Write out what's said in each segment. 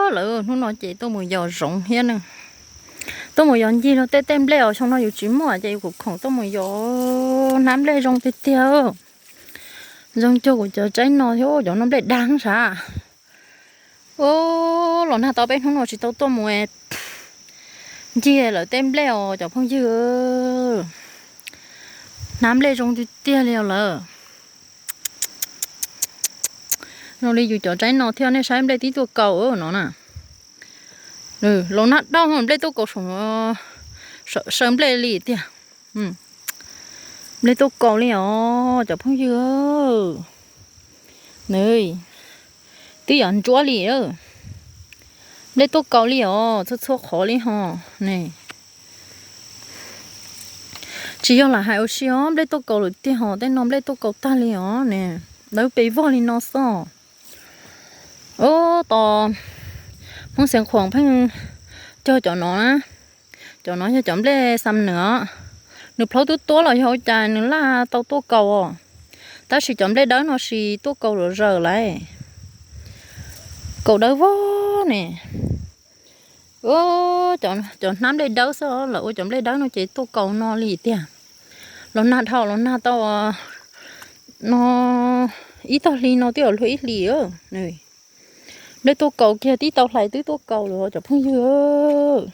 Lawv hnub no ces tuaj mus yos zoov thiab ne. Tuaj mus yos ncig rau tej tej nplej os, xyoo no yus tsis muaj ces yus kuj khoom tuaj mus yos. Hnab nplej zoo tiag tiag. Zoo cuag kuv cov tsaib no thiab, cov no nplej dab sav. Ub, los nag tau peb hnub no tsis tau tuaj mus ncig lawv tej nplej os cov phooj ywg. Hnab nplej zoo tiag tiag li os lawm. Zoo li yus cov tsaib no thiab, nej saib nplej twb tuaj kaus no na. Los nag dauj nplej tuaj kaus, saw nplej li tiag. Nplej tuaj kaus li os cov phooj ywg. Twb yuav ntsuab li. Nplej tuaj kaus li os, txhua txhua qhov li ho ne. Tsis yog lam hais ua si os, nplej tuaj kaus lawm tiag ho, tej no nplej tuaj kaus tag li os ne. Dawb pes vog li no xwb. Ub, tos Hmoob Xeev Khuam pheej cog cov no na. Cov no yog cov nplej xam nws, nws plhaub tub tuab los yog ua cas nws laj tau tuaj kaus os. Tab sis cov nplej dawb no tsis tuaj kaus zom zaws lawm. Kaus dawb vog ne. Cov hnab nplej dawb xwb, lawv ua cov nplej dawb no ces tuaj kaus no li tiag. Los nag dhau los nag tau no ib tog hli no twb yuav luag ib hlis. Nplej tuaj kaus kiag tib tau hlais twb tuaj kaus lawm cov phooj ywg.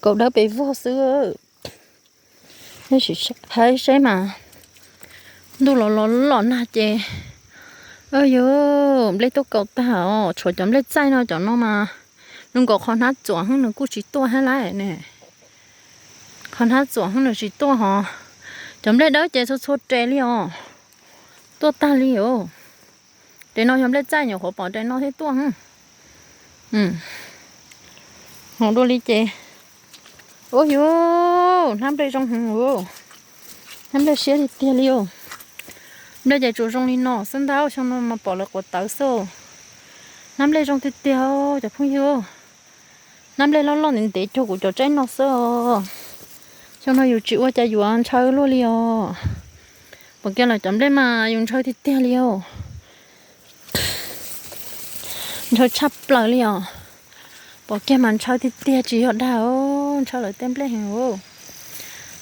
Kaus dawb pes vog xwb. Hais seb mas, ntuj los los los nag ces, yus nplej tuaj kaus tag os, tshuav cov nplej txaij no, cov no mas zoo nkaus qhov hnab txuam heev nws kuj tsis tuaj thiab lawm ne. Qhov hnab txuam heev nws tsis tuaj hos. Cov nplej dawb ces txhua txhua res li os, tuaj tag li os. Res no yog nplej txaij, nyuam qhuav pom res no thiab tuaj. Hos dua li ces, ub yus, hnab nplej zoo heev, hnab nplej siab tiag tiag li os. Nplej ces tsuas zoo li no xwb ntag, xyoo no mas pom lawv quav tawv xwb. Hnab nplej zoo tiag tiag cov phooj ywg. Hnab nplej loj loj ntev ntev cuag kuv cov tsaib no xwb os. Xyoo no yus tsis ua cas yuav ntshaw luaj li os. Pom kiag los cov nplej mas yus ntshaw tiag tiag li os. Ntshaw tshaj plaws li os. Pom kiag mas ntshaw tiag tiag tsis yog dag, ntshaw lawv tej nplej heev.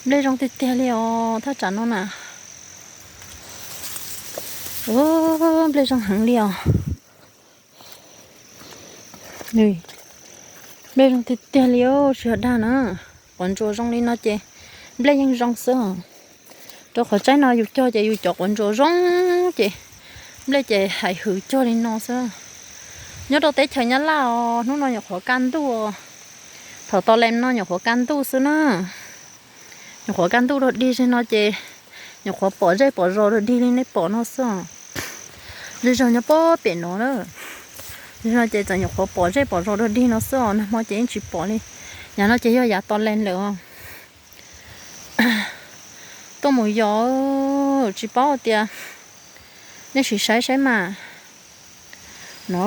Nplej zoo tiag tiag li os thaj tsam no na. Nplej zoo heev li os. Nplej zoo tiag tiag li os, tsis yog dag na. Quav ntsuas zoo li no ces nplej yeej zoo xwb. Rau qhov tsaib no yus cog ces yus cov quav ntsuas zoo ces nplej ces hais hwv cuag li no xwb. Nyob rau teb chaws Nyab Laj os, hnub no nyuam qhuav kaj ntuj, thaum tos lees no nyuam qhuav kaj ntuj xwb na. Nyuam qhuav kaj ntuj dog dig zig no ces nyuam qhuav pom zej pom zos dog dig li nej pom no xwb. Zej zog nyob pem no na. Zej no ces txawm nyuam qhuav pom zej pom zos dog dig no xwb os, nag hmo ces yeej tsis pom li. Yav no ces yog yav tos lees lawm os. Tuaj mus yos, tsis paub tias nej sim saib saib mas. No,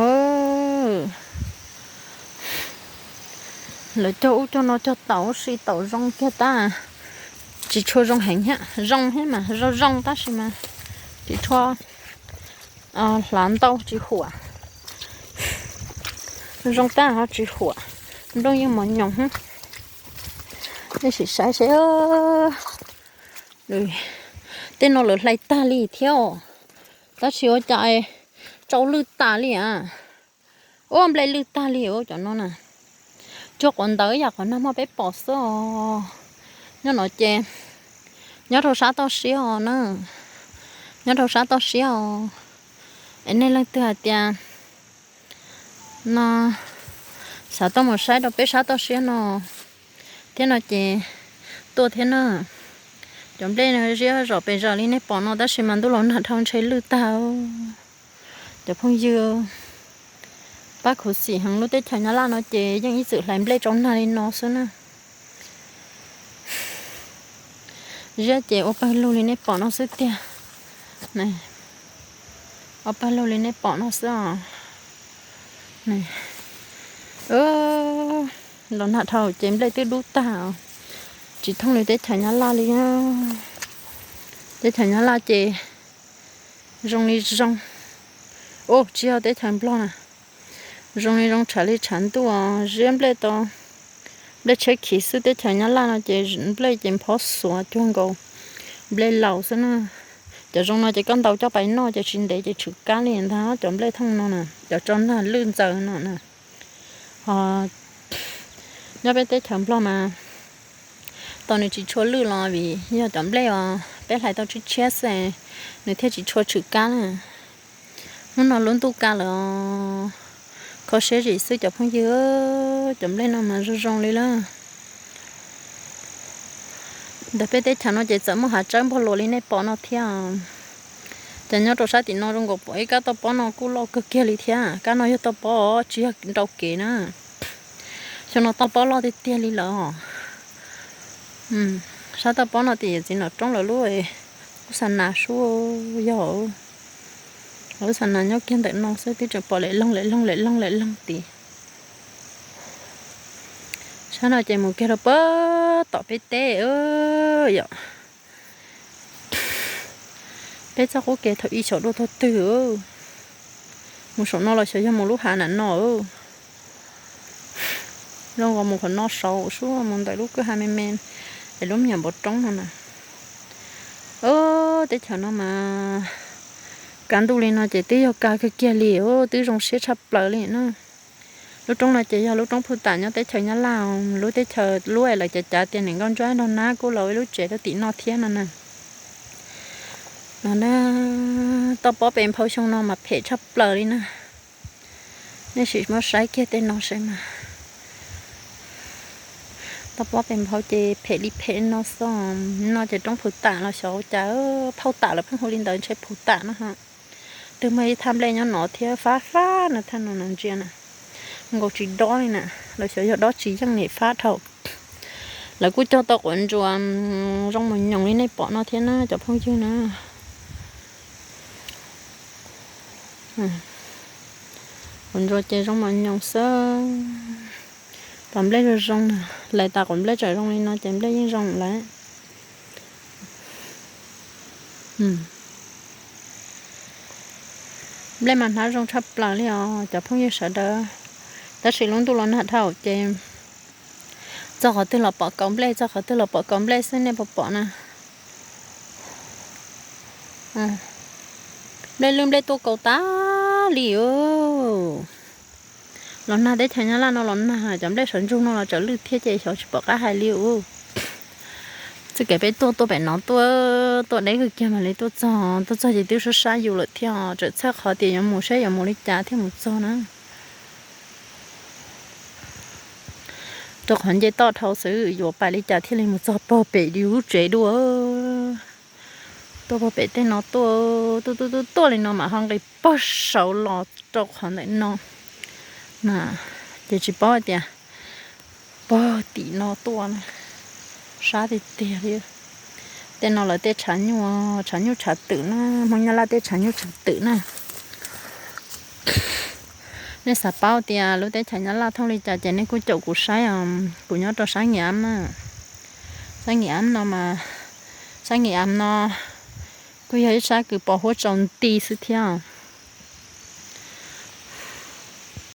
lawv cog ub cog no cog taum ub si taum zoo kiag tab tsis tshua zoo heev thiab, zoo thiab mas zoo zoo tab sis mas tsis tshua hlav ntau tsis huam. Zoo tab ho tsis huam, nplooj yeej mos nyoos. Nej sim saib seb, tej no lawv hlais tag li thiab os, tab sis ua cas tsau lwj tas li a. Ua nplej lwj tag li os cov no na. Cuag quav ntawd yam qhov nag hmo peb pom xwb os. Nyob no ces nyob rau sab toj siab os na, nyob rau sab toj siab os. Es nej leej twg hais tias no xav tuaj mus saib rau peb sab toj siab no thiab no ces tuaj thiab na. Cov nplej no ziab zom pes zaws li nej pom no tab sis mas ntuj los nag dhau ntshe lwj tag. Cov phooj ywg, pab khuv xim heev, lub teb chaws Nyab Laj no ces yeej ib txwm hlais nplej rau nag li no xwb na. Ziab ces ua pawg lug li nej pom no xwb tiag. Ua pawg lug li nej pom no xwb os. Los nag dhau ces nplej twb dub tag, tsis thooj li teb chaws Nyab Laj li. Teb chaws Nyab Laj ces zoo li zoo. Ua tsis yog teb chaws Nplog na, Zoo li zoo tshav li tshav ntuj, ziab nplej tau, nplej tshiab khiv xwb. Teb chaws Nyab Laj no ces nplej ces nphob xuav cuag nkaus nplej laus xwb na. Cov zoo no ces koj ntaus coj pais noj ces tsis ntev ces tshwm kab li ntag cov nplej thooj no na, cov tso nag lwj ntxaws no na. Ho nyob peb teb chaws Nplog mas tau nws tsis tshua lwj los vim yog cov nplej os peb hlais tau tshiab tshiab xwb, nws thiaj tsis tshua tshwm kab na. Hnub no lub ntuj ka lawm, kho siab zim xwb cov phooj ywg, cov nplej no mas zoo zoo li lawm. Ntawm peb teb chaws no ces txawm muaj hav tsawb npog luas li nej pom no thiab. Ces nyob rau sab tim no zoo nkaus pom ib kab toj pob no kuj loj kawg kiag li thiab. Kab no yog toj pob tsis yog nrau kev na. Xyoo no toj pob loj tiag tiag li lawm. Sab toj pob no tim yawm txiv Nom Roob lawv lub, lub xa nas sub yog, lub xa nas nyob kiag ntawm no xwb twb tseem pom lem loog lem loog lem loog lem loog tid. Sab no ces mus kiag rau puag tom peb teb yom. Peb txoj qub kev thaum ub xyov dua tog twg, mus saum no los xyov yog mus lub hav nram no. Zoo nkaus mus qhov no saud sub mus ntawm lub kwj ha me me es lub me nyuam npov roob no na. Teb chaws no mas kav ntuj li no ces twb yog kav kawg kiag li, twb zoo siab tshaj plaws li na. Lub roob no ces yog lub roob Phu Tam nyob teb chaws Nyab Laj, lub teb chaws lub lawv cav cav tias niam nkauj ntsuab nrog nab kuj los ua ib lub tsev rau tim no thiab no na. No na, toj pob pem nphau xyoo no mas phem tshaj plaws li na. Nej sim muab saib kiag tej no seb mas. Toj pob pem nphau ces phem li phem no xwb. No ces roob Phu Tam los xyov ua cas, Phauj Tam lawv pheej hu li ntawd ntshe Phu Tam no ha. Twb muaj ib thaj nplej nyob no thiab fab fab no, thaj no no ntsia na, nkaus tsis dob li na, los xyov yog dob tsis yeej niam fab dhau. Lawv kuj cog tau quav ntsuas zoo mos nyoos li nej pom no thiab na cov phooj ywg na. Quav ntsuas ces zoo mos nyoos xwb. Tom nplej zoo zoo na, lais tas quav nplej tseem zoo li no ces nplej yeej zoo lawm. Nplej mas hnab zoo tshaj plaws li os cov phooj ywg sawv daws. Tab sis lub ntuj los nag dhau ces txog qhov twg los pom kaus nplej, txog qhov twg los pom kaus nplej xwb nej puas pom na. Nplej lwj nplej tuaj kaus tas li os. Los nag teb chaws Nyab Laj no los nag cov nplej sawv ntsug no los tseem lwj thiab ces xyov tsis pom qab hais li os. Txoj kev peb tuaj tuaj pem no tuaj, tuaj deb kawg kiag mam li tuaj txog, tuaj txog ces twb sab sab yus lawm thiab, tseem txhawj qhov tias yuav mus saib yuav mus li cas thiaj mus txog na. Rau qhov nce toj dhau xwb yuav pais li cas thiaj li mus txog pog pem lub tsev dua. Tuaj pog pem tej no tuaj, tuaj tuaj tuaj tuaj li no mam ho nqis pog saud los rau qhov ntawm no na, ces tsis paub tias pog tim no tuaj na, sab tiag tiag li. Tej no lawv tej tshav nyuj, tshav nyuj tshav twm na, Hmoob Nyab Laj tej tshav nyuj tshav twm na. Nej xav paub tias lub teb chaws Nyab Laj thooj li cas ces nej kuj caum kuv saib os, kuv nyob rau sab Ngim Am na. Sab Ngim Am no mas, sab Ngim Am no kuj yog ib sab kws pos huab tsaus nti xwb thiab.